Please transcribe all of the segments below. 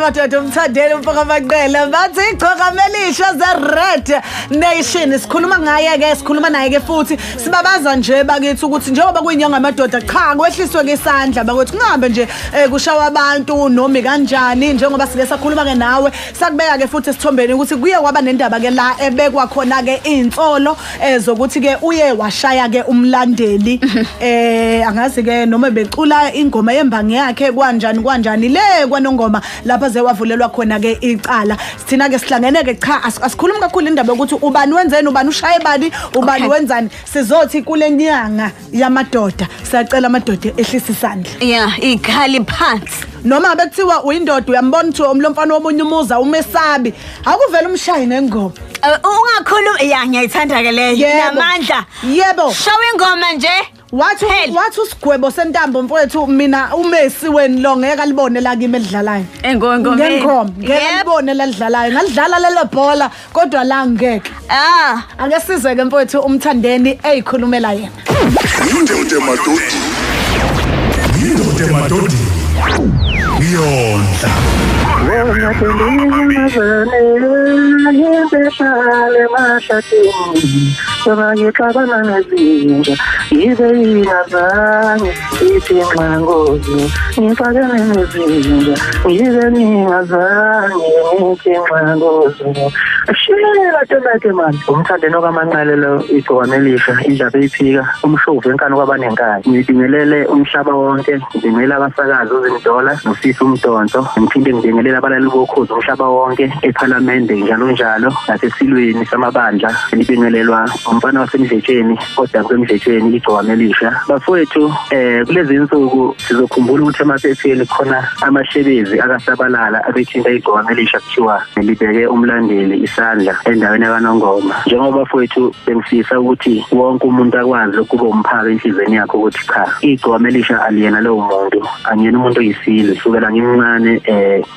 Madoda umthandeli umfoka Manqele bathi igcokamelisha ze Red Nation sikhuluma ngaye ke sikhuluma naye ke futhi sibabaza nje bakithi ukuthi njengoba kuyinyanga amadoda cha kwehliswe ke isandla bakuthi kungahambe nje kushawa abantu noma kanjani njengoba sike sakhuluma ke nawe sakubeka ke futhi esithombeni ukuthi kuye kwaba nendaba ke la ebekwa khona ke insolo ezokuthi ke uye washaya ke umlandeli angazi ke noma becula ingoma yembangi yakhe kwanjani kwanjani le kwanongoma lapha ze wavulelwa khona ke icala. Sithina ke sihlangene ke cha asikhulumi kakhulu indaba yokuthi ubani wenzeni ubani ushaye bani ubani wenzani, sizothi kule nyanga yamadoda siyacela amadoda ehlisa isandla. Yeah, ikhali phansi. Noma bekuthiwa uyindoda uyambona ukuthi umlomfana womunye umuza umesabi akuvela umshayi nengoma. Ungakhuluma ya ngiyayithanda ke leyo namandla. Yebo. Shawa ingoma nje. Wathi usigwebo sentambo mfowethu mina uMessi weni lo ngeke alibone la kimi elidlalayo. Ngengoma ngeke alibone la lidlalayo. Ngalidlala lelo bhola kodwa la ngeke. Ah, ake sizwe ke mfowethu umthandeni eyikhulumela yena. Indoda emadodeni. Indoda emadodeni. Ngiyondla. Umthandeni okaManqele lo igcokamelisha indaba eyiphika umshovu enkani kwabanenkani. Ngibingelele umhlaba wonke, ngibingelele abasakazi uZimdola noSisi Umdonso, ngiphinde ngibingelele abalaleli bokhozi umhlaba wonke ePhalamende njalo njalo nasesilweni samabandla. Ngibingelelwa umfana waseMdletsheni odabuka eMdletsheni igcokamelisha. Bafowethu kulezi insuku sizokhumbula ukuthi emaphepheni khona amashebezi akasabalala abethinta igcokamelisha kuthiwa libheke umlandeli isandla endaweni kaNongoma. Njengoba bafowethu bengifisa ukuthi wonke umuntu akwazi ukuba umphaka enhlizweni yakhe ukuthi cha igcokamelisha aliyena lowo muntu, angiyena umuntu oyisile. Sukela ngimncane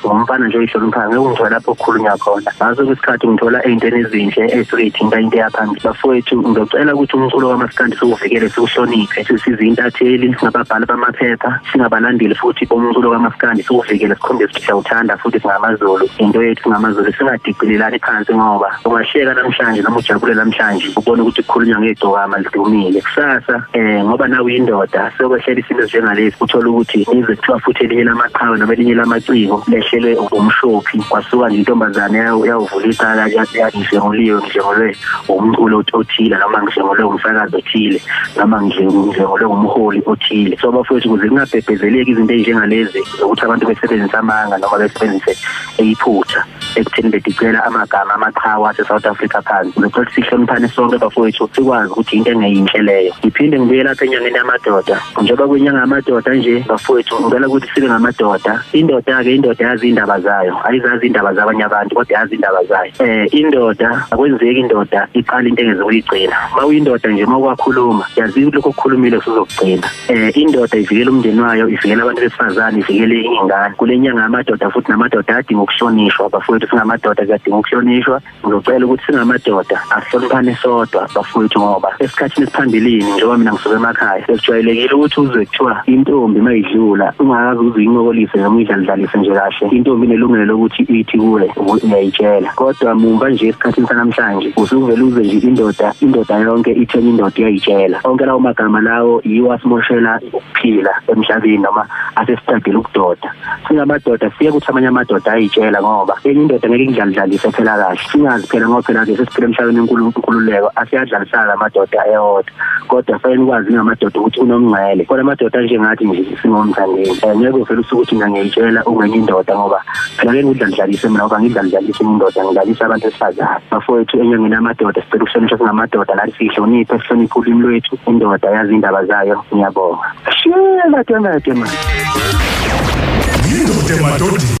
ngumfana nje oyihloniphayo ngeke ungithola lapho okukhulunywa khona. Ngaso kwesikhathi ngithola ey'ntweni ezinhle ey'suke y'thinta into eyaphambili. Bafowethu ngizocela ukuthi umculo kamasikandi siwuvikele siwuhloniphe, siziintatheli singababhali bamaphepha singabalandeli futhi bomculo kamasikandi siwuvikele sikhombise ukuthi siyawuthanda futhi singamaZulu. Into yethu singamaZulu singadicilelani phansi ngoba ungahleka namhlanje noma ujabule namhlanje ubone ukuthi kukhulunywa ngegcokama lidumile kusasa ngoba nawe uyindoda sokwehlela isimo esinjengalesi uthola ukuthi nize kuthiwa futhi elinye lamaqhawe noma elinye lamaciko lehlelwe umshophi kwasuka nje intombazane yawuvula icala ngidlenguliwe ngidlengulwe umculo othile noma ngidlengulwe umsakazi othile noma ngidlengulwe umholi othile. So bafowethu ukuze kungabhebhezeleki izinto ezinjengalezi zokuthi abantu besebenzise amanga noma besebenzise iphutha ekutheni bedicela amagama amaqhawe ase-South Africa phansi, ngicela ukuthi sihloniphane sonke bafowethu sikwazi ukuthi into engeyinhle leyo. Ngiphinde ngibuye lapha enyangeni yamadoda. Njengoba kuyinyanga yamadoda nje bafowethu ngicela ukuthi sibe ngamadoda. Indoda-ke indoda yazi indaba zayo, ayizazi indaba zabanye abantu kodwa yazi indaba zayo. Indoda akwenzeki indoda iqala into engezokuyigcina. Uma uyindoda nje uma ukakhuluma yazi ukuthi lokho okukhulumile kusuzokugcina. Indoda ivikela umndeni wayo, ivikela abantu besifazane, ivikele iy'ngane. Kule nyanga yamadoda futhi namadoda adinga ukuhlonishwa bafowethu, singamadoda kuyadinga ukuhlonishwa. Ngizocela ukuthi singamadoda asihloniphane sodwa bafowethu ngoba esikhathini esiphambilini njengoba mina ngisuka emakhaya sekujwayelekile ukuthi uzwe kuthiwa intombi mayidlula ungakaze uze uyincokolise noma uyidlalidlalise nje kahle, intombi inelungelo lokuthi ithi kuwe uyayitshela. Kodwa mumva nje esikhathini sanamhlanje usuvele uze nje indoda yonke ithenye indoda iyayitshela. Onke lawo magama lawo yiwo asimoshela ukuphila emhlabeni noma asesiqedile ukudoda. Singamadoda siye ukuthi amanye amadoda ayitshela ngoba enye Indoda ngeke ingidlalidlalise phela kahle, singazi phela ngoba phela ke sesiphila emhlabeni enkululeko, asiyadlalisana amadoda eyodwa, kodwa fanele ukwazi ngamadoda ukuthi unomngcele. Kodwa amadoda njengathi nje singomthandeni, ngeke uvele usuke uthi mina ngiyitshela ungenye indoda, ngoba phela ngeke ngidlalidlalise mina, ngoba ngidlalidlalise indoda, ngidlalisa abantu besifazane. Bafowethu, enyangeni amadoda sicela ukuhlonishwa singamadoda, nathi sihloniphe, sihloniphe ulimi lwethu. Indoda yazi indaba zayo. Ngiyabonga. Shela tema tema. Yindoda emadodeni.